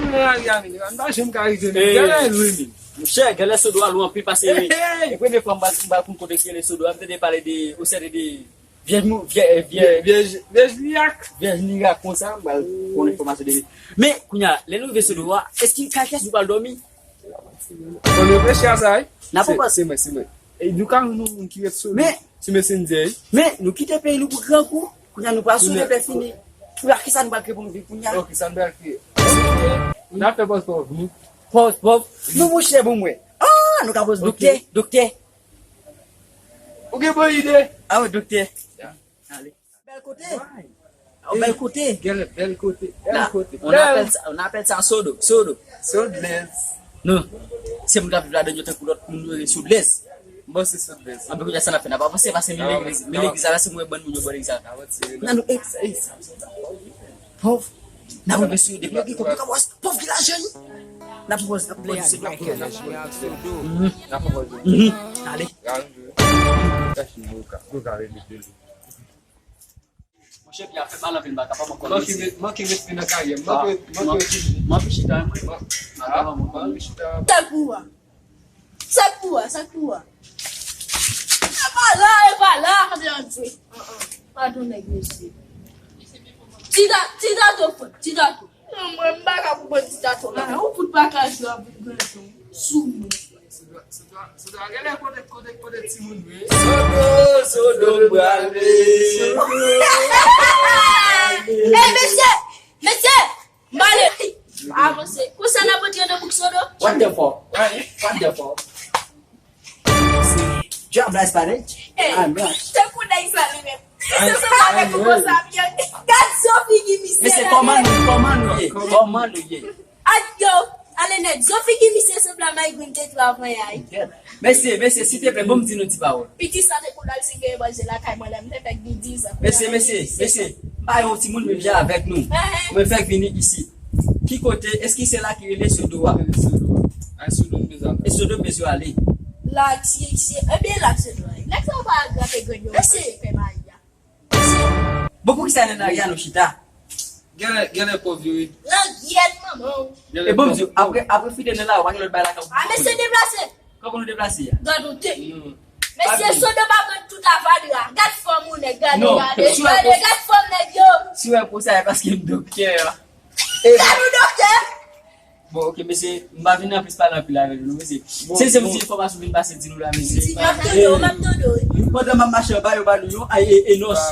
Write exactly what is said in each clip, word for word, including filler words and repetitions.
Nan lari a, men, m pa janm ka rive, men. Gade lwen, men. Monchè, genlè Sodo a lwen anpil pase. Hey, hey. E premye fwa m ba, m ba konn kote genlè Sodo a, m tande pale de, ou sète de vyèj mou, vyèj, vyèj, vyèj, vyèj mirak. Vyèj mirak konsa, m ba l yon enfòmasyon de. Men, kounye a, lè nou rive Sodo a, èske kay kiyès nou pral dòmi? Bon, nou reflechi a sa, wi. N ap pran. Se mwen, se mwen. E nou ka jwenn yon moun ki ret Sodo. Men, se mesye m di, wi. Men, nou kite peyi nou pou grangou. Kounye a nou pral sou lè fini. Pou la, kisa nou pral kreye pou nou viv kounye a? Ok, sa nou pral kreye. N ap fè pòz pòv, nou. Pòz pòv? Nou, monchè, bon, mwen. Ah, nou ka pòz doktè, doktè. Ou gen bon ide? Ah, wi, doktè. Ale. Bèl kote. Why? Oh, bèl kote. Genlè, bèl kote. Bèl kote. On appelle ça, on appelle ça Sodo. Sodo. Sodlèz. Non. Se moun k ap viv ladan yo tankou lòt moun yo rele Sodlèz. Bon, se Sodlèz. Anben, kounye a sa n ap fè, n ap avanse, paske men legliz, men legliz la, se mwen bann moun yo bò legliz la. Nan nou, eh, eh, pòv. N ap rive sou yo depi yo gen kòb, yo ka wè pòv ki lajan li. N ap pòz, n ap pòz, se pòv ki lajan. Mhm. N ap pòz. Mhm. Ale. Monchè, Pya, fè pale anpil, m pa kapab ankò. Manke, manke respè nan karyè m. Manke, manke respè. M anvi chita, mwen. M pa kapab ankò. M anvi chita. Sa k pou a? Sa k pou a? Sa k pou a? E pa la, e pa la, Bondye. An, an. Padon nèg mesye. Ti da, ti dato, frè, ti dato. Non, mwen, m pa ka konprann ti dato la. Ou fout pa ka jwe avèk granjon sou moun. Sodo, Sodo, Sodo, genlè kote, kote, kote timoun vre. Sodo, Sodo, prale. Ey, mesye, mesye, m ale. Avanse. Konsa n ap antre nan bouk Sodo. What the fuck? What the fuck? Job la Spanish? Ey, tankou nèg sa li menm. Se sa avèk ou konsa byen. Gad zo figi misye. Mesye, kòman nou, kòman nou ye? Kòman nou ye? Ak yo, ale nèt. Zo figi misye sanble a Maygreen te travay ay. Mesye, mesye, silteplè, ban m di nou ti pawòl. Piti sa te kou dal si gen manje lakay mwen lè m te fèk gen diz an. Mesye, mesye, mesye, m pa yon timoun menm jan avèk nou. Mwen fèk vini isit. Ki kote? Èske se la ki rele Sodo a? Rele Sodo a. Ay, Sodo m bezwen ale. E Sodo m bezwen ale. La, ki, ki, ebyen la Sodo a. Nèg sa yo pa al grape grenn yo. Mesye. Fè mayi a. Bon, poukisa nan lari a nou chita? Genlè, genlè pòv yo, wi. Langyèt manman w. E bon, m di w, apre, apre fide nan lari, pa gen lòt bagay la ka. A, mesye deplase. Kòman nou deplase a? Gad ou te. Mesye Sodo pa pran tout avadra. Gad fòm ou nèg, gade, gade, gade, gad fòm nèg yo. Si w wè pou sa, e paske m doktè a. Gad ou doktè. Bon, ok, mesye, m pa vin nan plis pale anpil avèk nou, mesye. Se, se yon ti enfòmasyon vin pase di nou la, mesye. M ap tande w, m ap tande w. Pandan m ap mache anba, yo ba nou yon, ay, e, enòs.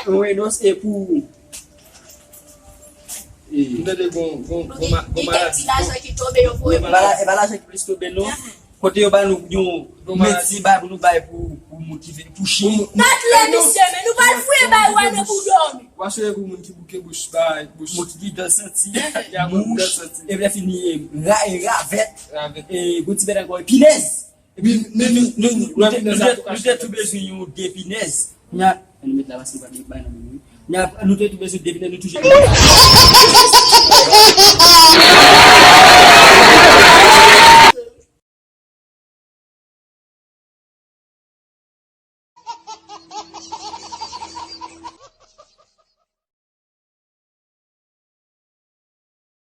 Yon enòs, e pou. M tande gon, gon, gon ma-, gon maladi. Gen kèk ti lajan ki tonbe, yo voye pou nou. E pa lajan ki plis tonbe, non. Kote yo ba nou yon medsin bay pou nou bay pou, pou moun ki vin, pou chim. Tat lè, mesye, men nou pral fouye bay wè nan pou dòmi. W a chire pou moun ki bouke bouch, bay bouch. Moun ki gen dan santi, mouch, epi lè fini, e, ra-, e, ravèt, e, gon ti bèt ankò, e pinèz. Epi nou, nou, nou, nou te, nou te tou bezwen yon de pinèz. Kounye a, nou met la paske nou pa gen bay nan men nou. Kounye a, nou te tou bezwen de pinèz, nou toujou.